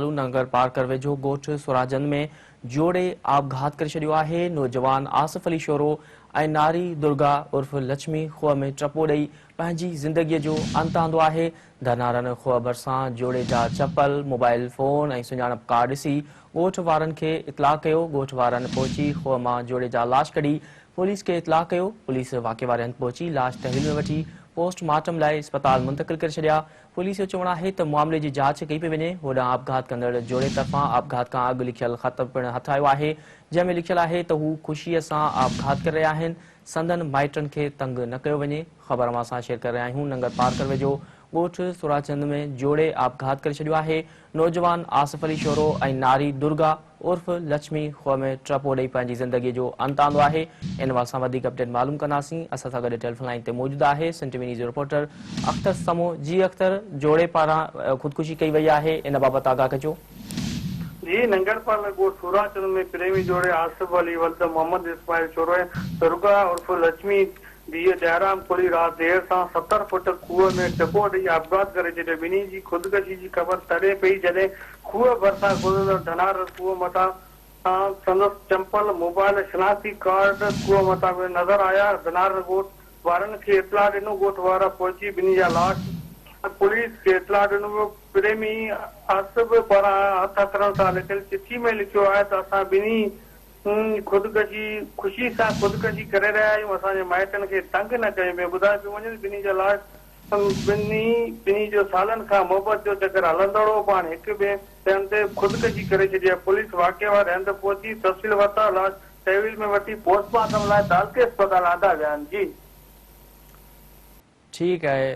ننگر پارڪر ويجهو ڳوٺ سوراجن ۾ جوڙي آپگهات ڪري ڇڏيو آهي، نوجوان آصف علي شورو ۽ ناري درگا عرف لڇمي کوهه ۾ ٽپو ڏئي پنهنجي زندگي جو انت آندو آهي، ڌنارن کوهه ڀرسان جوڙي جا چپل، موبائل فون ۽ سڃاڻپ ڪارڊ ڏسي ڳوٺ وارن کي اطلاع ڪيو، ڳوٺ وارن پهچي کوهه مان جوڙي جا لاش ڪڍي پوليس کي اطلاع ڪيو، پوليس واقعي واري هنڌ پهچي لاش تحويل ۾ وٺي پوسٽ مارٽم لاء اسپتال منتقل ڪري ڇڏيا، پوليس جو چوڻ آهي ته معاملي جي جاچ ڪئي پئي وڃي، هوڏانهن آپگهات ڪندڙ جوڙي طرفان آپگهات کان اڳ لکيل خط پڻ هٿ آيو آهي، جنهن ۾ لکيل آهي ته هو خوشيء سان آپگهات ڪري رهيا آهن، سندن مائٽن کي تنگ نه ڪيو وڃي. خبر اوهان سان شيئر ڪري رهيا آهيون ننگر پارڪر ويجهو ڳوٺ سوراچند ۾ جوڙي آپگهات ڪري ڇڏيو آهي، نوجوان آصف علي شورو ۽ ناري درگا عرف لڇمي کوهه ۾ ٽپو ڏئي پنهنجي زندگي جو انت آندو آهي. ان حوالي سان وڌيڪ اپڊيٽ معلوم ڪنداسين. اسان سان گڏ ٽيليفون لائين تي موجود آهي سن ٽي وي نيوز جو رپورٽر اختر سمون. جي اختر، جوڙي پاران خودڪشي ڪئي وئي آهي ان بابت آگاهه ڪجو. جي ننگرپارڪر ڳوٺ سوراچند ۾ پريمي جوڙي آصف علي ولد محمد اسماعيل شورو ۽ درگا عرف لڇمي ڌيء ڏهرام ڪولهي رات دير سان 70 فوٽ کوهه ۾ ٽپو ڏئي آپگهات ڪري ڇڏيو. ٻنهي جي خودڪشي جي خبر تڏهن پئي جڏهن کوهه ڀرسان گذرندڙ ڌنار کوهه مٿان سندس چمپل، موبائل، شناختي ڪارڊ کوهه مٿان پيل نظر آيا. ڌنار ڳوٺ وارن کي اطلاع ڏنو، ڳوٺ وارا پهچي ٻنهي جا لاش پوليس کي اطلاع ڏنو ويو. پريمي آصف پاران هٿ اکرن سان لکيل چٺي ۾ لکيو آهي ته اسان ٻنهي خودڪشي خوشي سان خودڪشي ڪري رهيا آهيون، اسان جي مائٽن کي تنگ نه ڪيو پيو ٻڌايو پيو وڃي ته ٻنهي جا لاش ٻنهي ٻنهي جو سالن کان محبت جو چڪر هلندڙ هو، پاڻ هڪ ٻئي ٿيڻ تي خودڪشي ڪري ڇڏي آهي، پوليس واقعي واري هنڌ پهچي تفصيل ورتا، لاش تحويل ۾ وٺي پوسٽ مارٽم لاء تعلقي اسپتال آندا ويا آهن. جي. ٺيڪ آهي.